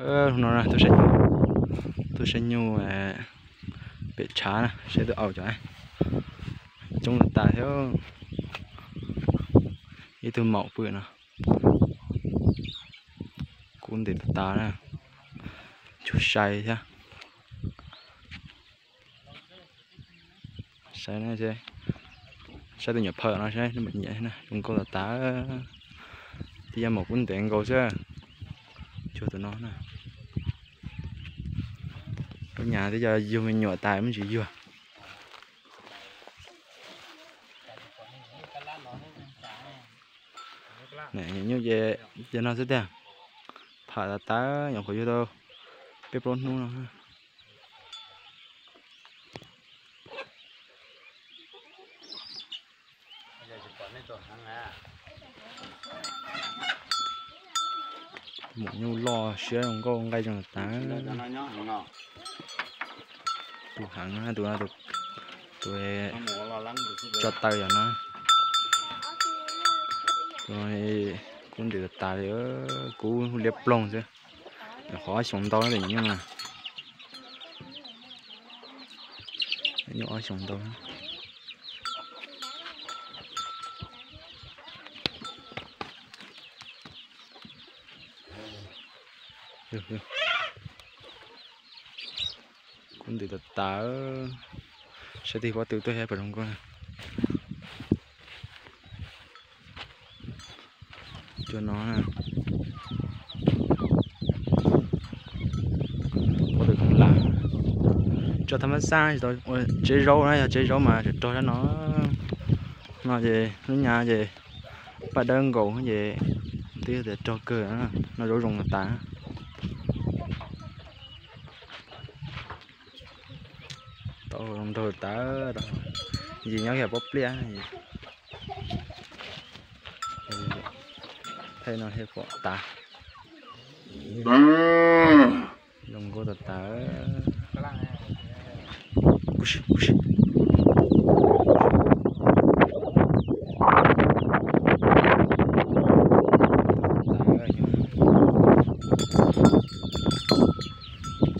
Hnub no tuaj saib nyuj, tuaj saib nyuj pem tshav na, saib tus au cov coob tas tas thiab. Ib tug maum pw no, kub ntim tas tas na, cug sai thiab. Saib, saib tus nyuam phawm no saib, zoo nkauj tas tas. Twb yog maum kub ntev nkaus xwb, cuag tus no na. Lub nyuam twb yog yug me nyuam tas muab tsis yuag. Nyuam nyuj ces no xwb tiag, pham tas tas, nyuam qhuav yug tau peb plaub hnub no. Maum nyuj loj siab zoo nkauj nqaij zoo tas. Tus heev, tus, tus tso taw yom no. Tus no kub ntim tas tas li, kub liab ploog xwb. Nyuam qhuav ob xyoos ntau na, nyuam nyuj no. Nyuj ob xyoos ntau. Kub ntim tas tas. Saib tig pob tw tuaj saib puas zoo nkauj. Cua no, pob tw khoom lam tso thab mab xaj, tsev zaub na, yog tsev zaub mas tseem rog sab no. No ces lub nyuam ces paj dawb nkaus ces twb yog tias rog kawg, no zaub zoo tas. Tau zoo nraug tas, yim nyob kiag pob pliaj. Thaij no thiaj pom tas. Zoo nkauj tas tas.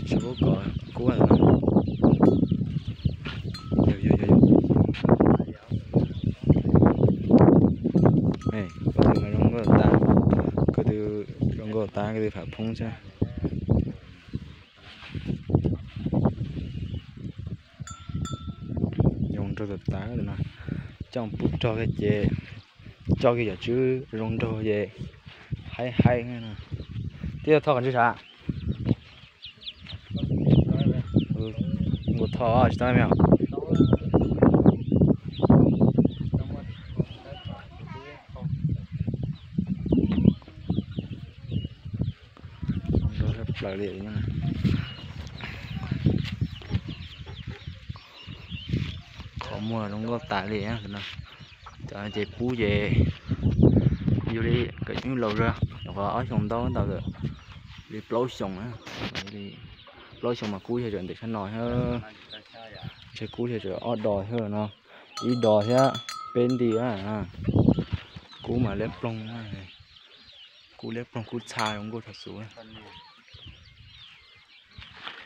Tsis tshua paub kom kub. Ko tw mas zoo nkauj tas, ko tw zoo nkauj tas, ko tw pham phoob xwb. Zoo nraug tas tas no, coj pub rog kiag ces, coj kiag yam tswb zoo nraug ces haib haib no. Twb yog thoj qhov ntswg sav? Nkaus thoj tsis tau me os. Plaws li. Qhov muag zoo nkauj tas li no. Cov ces pub ces yug li kom nyuj laus zog, nyuam qhuav ob xyoos ntau ntau lawm, li plaub xyoos na. Plaub xyoos mas kub yog tseem ntev tshaj no thiab, ntshe kub yog tseem ob dos thiab no, ib dos thiab peb nti. Kub mas liab ploog, kub liab ploog kub txha zoo nkauj tshaj xus.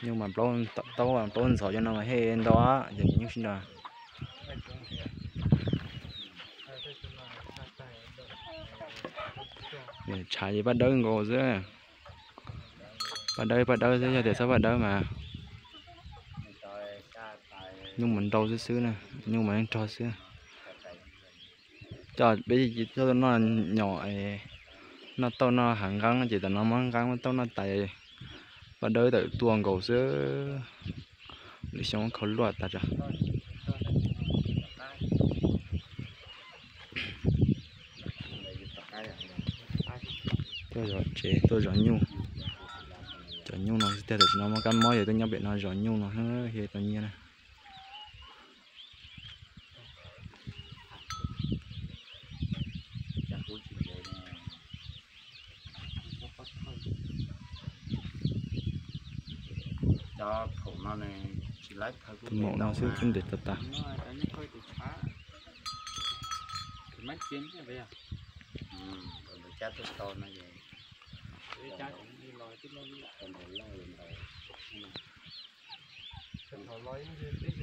Nyuj mas plaub, taub plaub ntxhov cov no mas thiaj ntau, ces nyuj sib nrog. Tshav ces paj dawb nkaus xwb. Paj dawb paj dawb xwb, yog tias txhob paj dawb mas nyuj mas nrau xwb xwb na, nyuj mas yeej rog xwb. Coj peb coj tuaj noj nyom, noj tauj noj hav nqeeb ces tam no muab nqeeb muab tauj noj tas, paj dawb tawm tuaj nkaus xwb. Lwm xyoo khau luaj tas tso. Tuaj zov tsev, tuaj zov nyuj. Cov nyuj no xwb tiag, tam sim no muaj kab mob ces tuaj nyob pem no zov nyuj no thiaj tau nyiaj na. Tus maum no xwb kub ntev tas tas.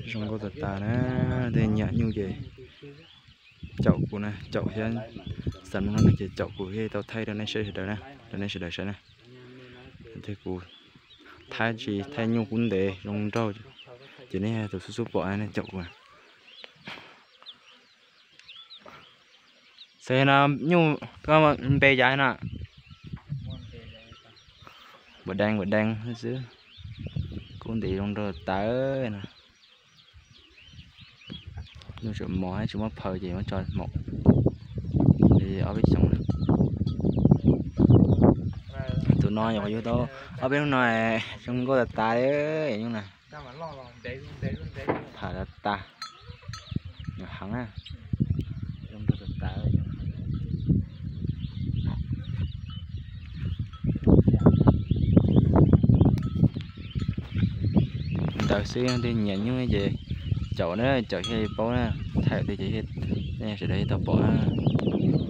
Zoo nkauj tas tas na, tej nyuam nyuj ces caum kuv na, caum thiab. Xam no no ces caum kuv thiaj tau thaij rau nej saib sawv daws na, rau nej sawv daws saib na. Kuv thaij tsis thaij nyuj kub ntev zoo nraug, ces nej tus xub xub pom nej caum kuv. Xav no nyuj koj npe cas no? Npua dees, npua dees xwb. Kub ntev zoo nraug tas no. Nyuj tseem mos tsis muab phaws ces muab tso maum li ob peb xyoos na. Tus no nyuam qhuav yug tau ob peb hnub no zoo nkauj tas tas li nyuj na. Pham tas tas, nyuam heev na. Zoo nkauj tas tas. Ntawd xwb, tej nyiam nyuj ces caum na, caum thiaj li paub na, thaij tej ces nej sawv daws thiaj tau pom na.